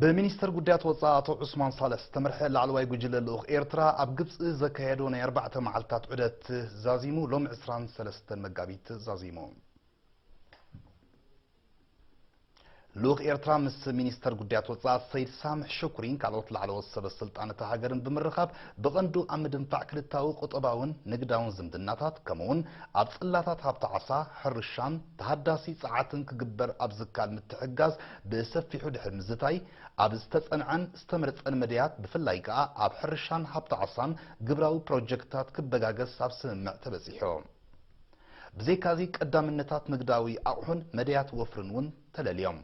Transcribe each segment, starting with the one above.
ብሚኒስተር ጉዳያት ወጻኢ ኣቶ ዑስማን ሳልሕ ዝተመርሐ ላዕለዋይ ጉጅለ ልኡኽ ኤርትራ ኣብ ግብጺ ዘካየዶ ናይ ኣርባዕተ መዓልታት ዑደት ዛዚሙ ሎሚ ዕስራን ሰለስተን መጋቢት ዛዚሙ። ልኡኽ ኤርትራ ምስ ሚኒስተር ጉዳያት ወጻኢ ሰይድ ሳምሕ ሽኩሪን ካልኦት ላዕለዎት ሰበ ስልጣን እታ ሃገርን ብምርኻብ ብቐንዱ ኣብ ምድንፋዕ ክልታዊ ቁጠባውን ንግዳውን ዝምድናታት ከምኡውን ኣብ ጽላታት ሃብቲ ዓሳ፣ ሕርሻን ተሃዳሲ ጸዓትን ክግበር ኣብ ዝካል ምትሕግጋዝ ብሰፊሑ ድሕሪ ምዝታይ ኣብ ዝተጸንዐን ዝተመርጸን መድያት ብፍላይ ከኣ ኣብ ሕርሻን ሃብቲ ዓሳን ግብራዊ ፕሮጀክትታት ክበጋገስ ኣብ ስምምዕ ተበጺሑ። ብዘይካዚ ቀዳምነታት ንግዳዊ ኣቑሑን መድያት ወፍርን እውን ተለልዮም።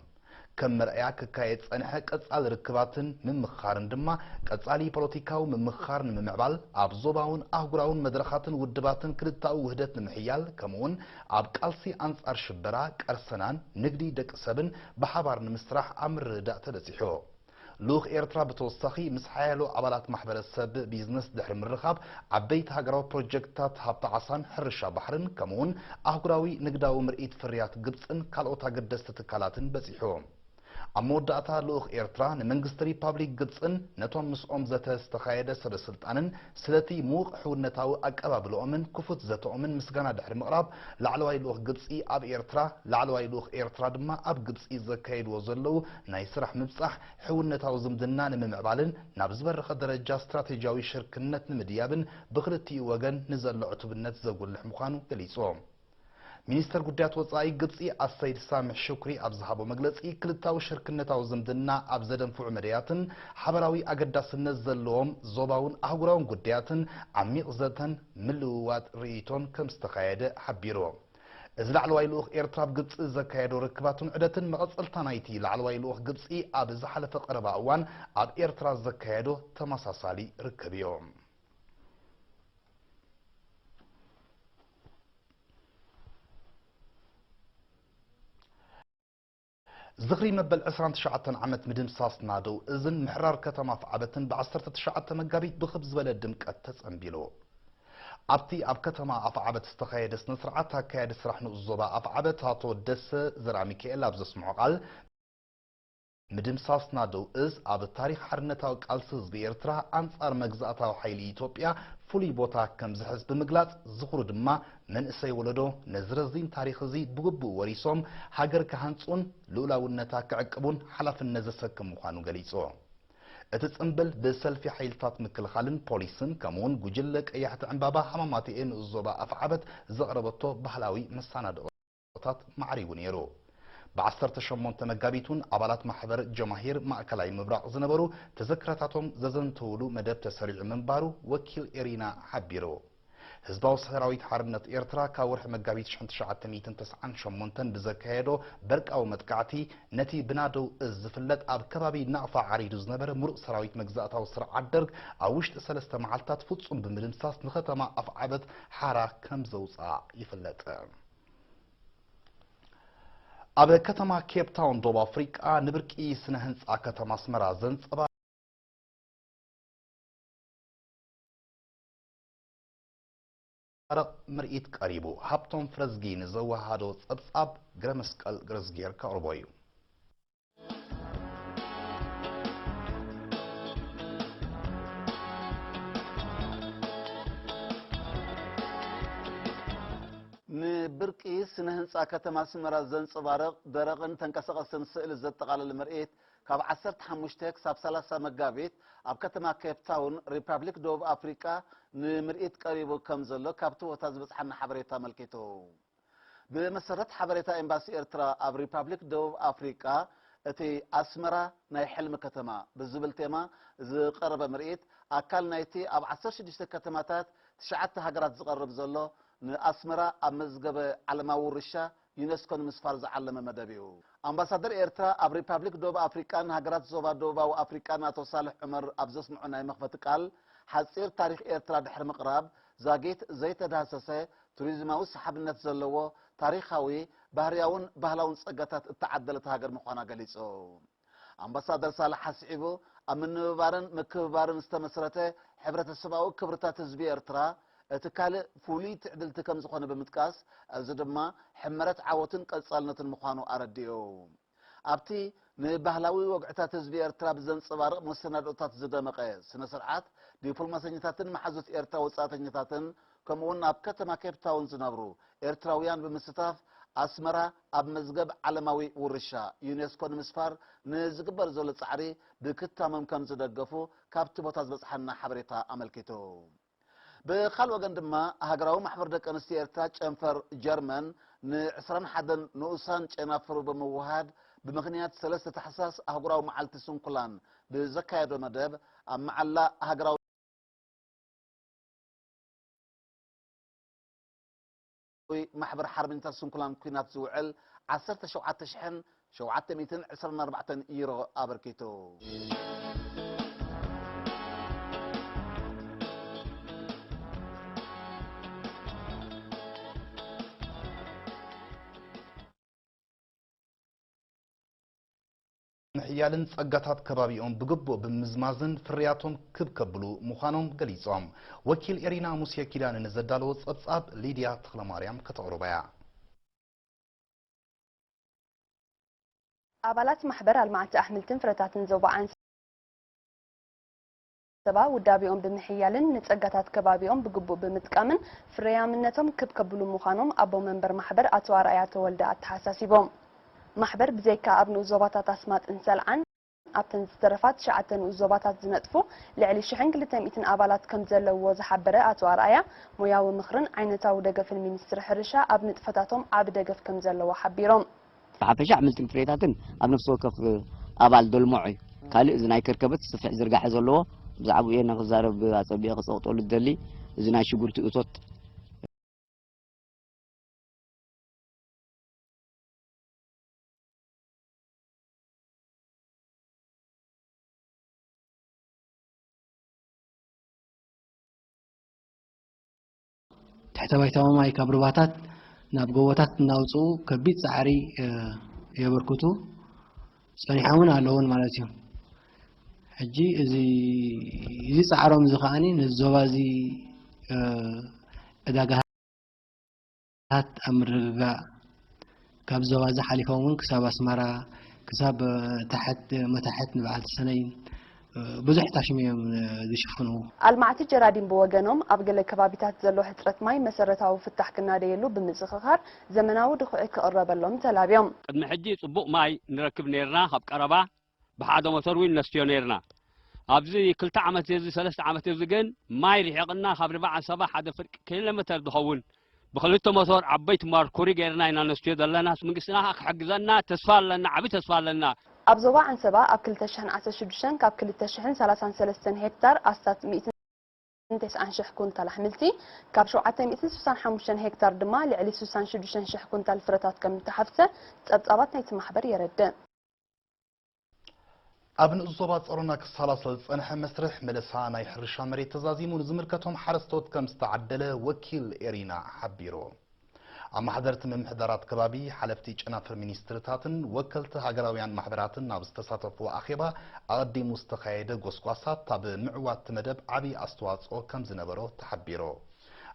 ከም መርኣያ ክካየድ ጸንሐ ቀጻሊ ርክባትን ምምኽኻርን ድማ ቀጻሊ ፖለቲካዊ ምምኽኻር ንምምዕባል ኣብ ዞባውን ኣህጉራውን መድረኻትን ውድባትን ክልታዊ ውህደት ንምሕያል ከምኡውን ኣብ ቃልሲ ኣንጻር ሽበራ፣ ቀርሰናን ንግዲ ደቂ ሰብን ብሓባር ንምስራሕ ኣብ ምርድዳእ ተበጺሑ። ልኡኽ ኤርትራ ብተወሳኺ ምስ ሓያሎ ኣባላት ማሕበረሰብ ቢዝነስ ድሕሪ ምርኻብ ዓበይቲ ሃገራዊ ፕሮጀክትታት ሃብቲ ዓሳን ሕርሻ ባሕርን ከምኡውን ኣህጉራዊ ንግዳዊ ምርኢት ፍርያት ግብጽን ካልኦት ኣገደስቲ ትካላትን በጺሑ። ኣብ መወዳእታ ልኡኽ ኤርትራ ንመንግስቲ ሪፓብሊክ ግብጽን ነቶም ምስኦም ዘተ ዝተኻየደ ሰበ ስልጣንን ስለቲ ምዉቕ ሕውነታዊ ኣቀባብልኦምን ክፉት ዘተኦምን ምስጋና ድሕሪ ምቕራብ ላዕለዋይ ልኡኽ ግብጺ ኣብ ኤርትራ ላዕለዋይ ልኡኽ ኤርትራ ድማ ኣብ ግብጺ ዘካየድዎ ዘለዉ ናይ ስራሕ ምብጻሕ ሕውነታዊ ዝምድና ንምምዕባልን ናብ ዝበረኸ ደረጃ ስትራቴጂያዊ ሽርክነት ንምድያብን ብክልቲኡ ወገን ንዘሎ ዕቱብነት ዘጉልሕ ምዃኑ ገሊጹ። ሚኒስተር ጉዳያት ወጻኢ ግብጺ ኣሰይድ ሳምሕ ሽኩሪ ኣብ ዝሃቦ መግለጺ ክልታዊ ሽርክነታዊ ዝምድና ኣብ ዘደንፍዑ መድያትን ሓበራዊ ኣገዳስነት ዘለዎም ዞባውን ኣህጉራውን ጉዳያትን ዓሚቕ ዘተን ምልውዋጥ ርእይቶን ከም ዝተኻየደ ሓቢሩ። እዚ ላዕለዋይ ልኡኽ ኤርትራ ኣብ ግብጺ ዘካየዶ ርክባትን ዑደትን መቐጸልታ ናይቲ ላዕለዋይ ልኡኽ ግብጺ ኣብ ዝሓለፈ ቀረባ እዋን ኣብ ኤርትራ ዘካየዶ ተመሳሳሊ ርክብ እዩ። ዝኽሪ መበል ዕስራን ትሽዓተን ዓመት ምድምሳስ ናደው እዝን ምሕራር ከተማ ኣፍዓበትን ብ ዓሰርተ ትሽዓተ መጋቢት ብኽብ ዝበለ ድምቀት ተጸንቢሉ። ኣብቲ ኣብ ከተማ ኣፍዓበት ዝተኻየደ ስነ ስርዓት ኣካያዲ ስራሕ ንኡስ ዞባ ኣፍዓበት ኣቶ ደሰ ዘርኣሚካኤል ኣብ ዘስምዖ ቃል፣ ምድምሳስ ናደው እዝ ኣብ ታሪኽ ሓርነታዊ ቃልሲ ህዝቢ ኤርትራ ኣንጻር መግዛእታዊ ሓይሊ ኢትዮጵያ ፍሉይ ቦታ ከም ዝሕዝ ብምግላጽ፣ ዝኽሩ ድማ መንእሰይ ወለዶ ነዚ ረዚን ታሪኽ እዚ ብግቡእ ወሪሶም ሃገር ክሃንጹን ልኡላውነታ ክዕቅቡን ሓላፍነት ዘሰክም ምዃኑ ገሊጹ። እቲ ጽምብል ብሰልፊ ሓይልታት ምክልኻልን ፖሊስን ከምኡውን ጉጅለ ቀያሕቲ ዕምባባ ሃማማተኤ ንኡስ ዞባ ኣፍዓበት ዘቕረበቶ ባህላዊ መሰናድኦታት ማዕሪጉ ነይሩ። ብ ዓሰርተ ሸሞንተ መጋቢት እውን ኣባላት ማሕበር ጀማሂር ማእከላይ ምብራቕ ዝነበሩ ተዘክረታቶም ዘዘንተውሉ መደብ ተሰሪዑ ምንባሩ ወኪል ኤሪና ሓቢሩ። ህዝባዊ ሰራዊት ሓርነት ኤርትራ ካብ ወርሒ መጋቢት ሽሕን ትሽዓተ ሚእትን ተስዓን ሸሞንተን ብዘካየዶ በርቃዊ መጥቃዕቲ፣ ነቲ ብናደው እዝ ዝፍለጥ ኣብ ከባቢ ናቕፋ ዓሪዱ ዝነበረ ምሩጽ ሰራዊት መግዛእታዊ ስርዓት ደርግ ኣብ ውሽጢ ሰለስተ መዓልታት ፍጹም ብምድምሳስ ንከተማ ኣፍዓበት ሓራ ከም ዘውጽኣ ይፍለጥ። ኣብ ከተማ ኬፕ ታውን ዶብ ኣፍሪቃ ንብርቂ ስነ ህንጻ ከተማ ኣስመራ ዘንጸባርቕ ምርኢት ቀሪቡ። ሃብቶም ፍረዝጊ ንዘወሃዶ ጸብጻብ ግረመስቀል ገረዝጊሄር ከቕርቦ እዩ። ንብርቂ ስነ ህንጻ ከተማ ኣስመራ ዘንጸባርቕ ደረቕን ተንቀሳቐስን ስእሊ ዘጠቓለለ ምርኢት ካብ ዓሰርተ ሓሙሽተ ክሳብ ሰላሳ መጋቢት ኣብ ከተማ ኬፕ ታውን ሪፓብሊክ ደቡብ ኣፍሪቃ ንምርኢት ቀሪቡ ከም ዘሎ ካብቲ ቦታ ዝበጽሓና ሓበሬታ ኣመልኪቱ። ብመሰረት ሓበሬታ ኤምባሲ ኤርትራ ኣብ ሪፓብሊክ ደቡብ ኣፍሪቃ፣ እቲ ኣስመራ ናይ ሕልሚ ከተማ ብዝብል ቴማ ዝቐረበ ምርኢት ኣካል ናይቲ ኣብ ዓሰርተ ሽዱሽተ ከተማታት ትሽዓተ ሃገራት ዝቐርብ ዘሎ ንኣስመራ ኣብ መዝገበ ዓለማዊ ውርሻ ዩኔስኮ ንምስፋር ዝዓለመ መደብ እዩ። ኣምባሳደር ኤርትራ ኣብ ሪፓብሊክ ደቡብ ኣፍሪቃን ሃገራት ዞባ ደቡባዊ ኣፍሪቃን ኣቶ ሳልሕ ዑመር ኣብ ዘስምዖ ናይ መኽፈቲ ቃል፣ ሓጺር ታሪኽ ኤርትራ ድሕሪ ምቕራብ፣ ዛጊት ዘይተዳህሰሰ ቱሪዝማዊ ሰሓብነት ዘለዎ ታሪኻዊ፣ ባህርያውን ባህላውን ጸጋታት እተዓደለት ሃገር ምዃና ገሊጹ። ኣምባሳደር ሳልሕ ኣስዒቡ፣ ኣብ ምንብባርን ምክብባርን ዝተመስረተ ሕብረተሰባዊ ክብርታት ህዝቢ ኤርትራ እቲ ካልእ ፍሉይ ትዕድልቲ ከም ዝኾነ ብምጥቃስ፣ እዚ ድማ ሕመረት ዓወትን ቀጻልነትን ምዃኑ ኣረዲኡ። ኣብቲ ንባህላዊ ወግዕታት ህዝቢ ኤርትራ ብዘንጸባርቕ መሰናድኦታት ዝደመቐ ስነ ስርዓት፣ ዲፕሎማሰኛታትን መሓዙት ኤርትራ ወጻእተኛታትን፣ ከምኡውን ኣብ ከተማ ኬፕ ታውን ዝነብሩ ኤርትራውያን ብምስታፍ፣ ኣስመራ ኣብ መዝገብ ዓለማዊ ውርሻ ዩኔስኮ ንምስፋር ንዝግበር ዘሎ ጻዕሪ ብክታሞም ከም ዝደገፉ ካብቲ ቦታ ዝበጽሓና ሓበሬታ ኣመልኪቱ። ብኻልእ ወገን ድማ፣ ሃገራዊ ማሕበር ደቂ ኣንስትዮ ኤርትራ ጨንፈር ጀርመን ን ዕስራን ሓደን ንኡሳን ጨናፍሩ ብምውሃድ፣ ብምኽንያት ሰለስተ ታሕሳስ ኣህጉራዊ መዓልቲ ስንኩላን ብዘካየዶ መደብ፣ ኣብ መዓላ ሃገራዊ ማሕበር ሓርበኛታት ስንኩላን ኲናት ዝውዕል ዓሰርተ ሸውዓተ ሽሕን ሸውዓተ ሚእትን ዕስራን ኣርባዕተን ዩሮ ኣበርኪቱ። ምሕያልን ጸጋታት ከባቢኦም ብግቡእ ብምዝማዝን ፍርያቶም ክብ ከብሉ ምዃኖም ገሊጾም። ወኪል ኤሪና ሙሴ ኪዳነ ንዘዳለዎ ጸብጻብ ሊድያ ተኽለማርያም ከተቕርቦ እያ። ኣባላት ማሕበር ኣልማዕቲ ኣሕምልትን ፍረታትን ዞባ ዓንሰባ ውዳቤኦም ብምሕያልን ንጸጋታት ከባቢኦም ብግቡእ ብምጥቃምን ፍርያምነቶም ክብ ከብሉ ምዃኖም ኣቦ መንበር ማሕበር ኣቶ ኣርኣያ ተወልደ ኣተሓሳሲቦም። ማሕበር ብዘይካ ኣብ ንኡስ ዞባታት ኣስማጥን ሰልዓን፣ ኣብተን ዝተረፋ ትሽዓተ ንኡስ ዞባታት ዝነጥፉ ልዕሊ ሽሕን ክልተ ሚእትን ኣባላት ከም ዘለውዎ ዝሓበረ ኣቶ ኣርኣያ፣ ሞያዊ ምኽርን ዓይነታዊ ደገፍን ሚኒስትሪ ሕርሻ ኣብ ንጥፈታቶም ዓቢ ደገፍ ከም ዘለዎ ሓቢሮም። ብሓፈሻ ኣሕምልትን ፍሬታትን ኣብ ነፍሲ ወከፍ ኣባል ደልምዖ እዩ። ካልእ እዚ ናይ ከርከበት ስፍሕ ዝርጋሐ ዘለዎ፣ ብዛዕባኡ እየ ንክዛረብ ኣጸቢቐ ክጸቕጠሉ ዝደሊ፣ እዚ ናይ ሽጉርቲ እቶት። ትሕተ ባይታዊ ማይ ካብ ሩባታት ናብ ጎቦታት እናውፅኡ ከቢድ ፃዕሪ፣ እ፣ የበርክቱ ፀኒሖምን ኣለውን ማለት እዩ። ሕጂ እዚ፣ እዚ ፃዕሮም እዚ ከዓኒ ነዚ ዞባ እዚ፣ እ፣ ዕዳጋታት ኣብ ምርግጋእ፣ ካብ ዞባ እዚ ሓሊፎም እውን ክሳብ ኣስመራ፣ ክሳብ፣ እ፣ ታሕት፣ እ፣ መታሕት ንበዓልቲ ሰነይ፣ እ፣ ብዙሕ ታሽም እዮም፣ እ፣ ዝሽፍኑ። ኣልማዕቲ ጀራዲን ብወገኖም፣ ኣብ ገለ ከባቢታት ዘሎ ሕጽረት ማይ መሰረታዊ ፍታሕ ክናደየሉ ብምዝኽኻር፣ ዘመናዊ ድኹዒ ክቕረበሎም ተላብዮም። ቅድሚ ሕጂ ጽቡቕ ማይ ንረክብ ነይርና፣ ካብ ቀረባ ብሓደ ሞተር እውን ነስትዮ ነይርና። ኣብዚ ክልተ ዓመት እዚ፣ ሰለስተ ዓመት እዚ ግን ማይ ርሒቕና፣ ካብ ርባዕ ዓንሰባ ሓደ ፍርቂ ኪሎ ሜተር ዝኸውን ብክልተ ሞተር ዓበይቲ መርኩሪ ጌርና ኢና ነስትዮ ዘለና። መንግስትና ከኣ ክሕግዘና ተስፋ ኣለና፣ ዓቢ ተስፋ ኣለና። ኣብ ዞባ ዓንሰባ ኣብ ክልተ ሽሕን ዓሰርተ ሽዱሽተን ካብ ክልተ ሽሕን ሰላሳን ሰለስተን ሄክታር ኣስታት ሚእትን ተስዓን ሽሕ ኩንታል ኣሕምልቲ፣ ካብ ሸውዓተ ሚእትን ስሳን ሓሙሽተን ሄክታር ድማ ልዕሊ ስሳን ሽዱሽተን ሽሕ ኩንታል ፍረታት ከም እተሓፍሰ ጸብጻባት ናይቲ ማሕበር የረድእ። ኣብ ንኡስ ዞባ ጸሮና ክሰላሰል ዝጸንሐ መስርሕ መለሳ ናይ ሕርሻ መሬት ተዛዚሙ ንዝምልከቶም ሓረስቶት ከም ዝተዓደለ ወኪል ኤሪና ሓቢሩ። ኣመሓደርቲ ምምሕዳራት ከባቢ፣ ሓለፍቲ ጨናፍር ሚኒስትርታትን ወከልቲ ሃገራውያን ማሕበራትን ኣብ ዝተሳተፍዎ ኣኼባ፣ ኣቐዲሙ ዝተኻየደ ጎስጓሳት ኣብ ምዕዋት እቲ መደብ ዓቢ ኣስተዋጽኦ ከም ዝነበሮ ተሓቢሩ።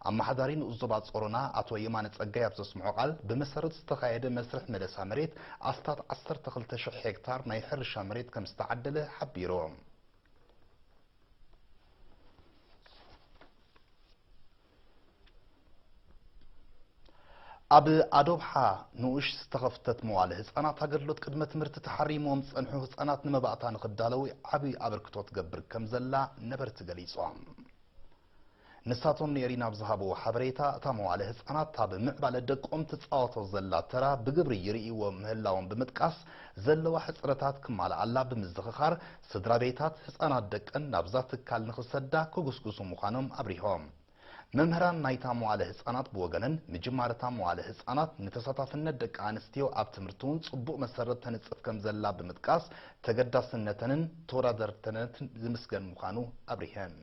ኣመሓዳሪ ንኡስ ዞባ ጾሮና ኣቶ የማነ ጸጋይ ኣብ ዘስምዖ ቃል፣ ብመሰረት ዝተኻየደ መስርሕ መለሳ መሬት ኣስታት ዓሰርተ ክልተ ሽሕ ሄክታር ናይ ሕርሻ መሬት ከም ዝተዓደለ ሓቢሩ። ኣብ ኣዶብሓ ንኡሽ ዝተኸፍተት መዋለ ህጻናት ኣገልግሎት ቅድመ ትምህርቲ ተሓሪሞም ዝጸንሑ ህጻናት ንመባእታ ንኽዳለዉ ዓቢ ኣበርክቶ ትገብር ከም ዘላ ነበርቲ ገሊጾም። ንሳቶም ንኤሪና ኣብ ዝሃብዎ ሓበሬታ፣ እታ መዋለ ህጻናት ኣብ ምዕባለ ደቆም ትጻወቶ ዘላ ተራ ብግብሪ ይርእይዎ ምህላዎም ብምጥቃስ፣ ዘለዋ ሕጽረታት ክማልኣላ ብምዝኽኻር፣ ስድራ ቤታት ህጻናት ደቀን ናብዛ ትካል ንኽሰዳ ክጉስጉሱ ምዃኖም ኣብሪሆም። መምህራን ናይታ መዋለ ህጻናት ብወገነን፣ ምጅማር እታ መዋለ ህጻናት ንተሳታፍነት ደቂ ኣንስትዮ ኣብ ትምህርቲ እውን ጽቡቕ መሰረት ተንጽፍ ከም ዘላ ብምጥቃስ፣ ተገዳስነተንን ተወዳደርተነትን ዝምስገን ምዃኑ ኣብሪሀን።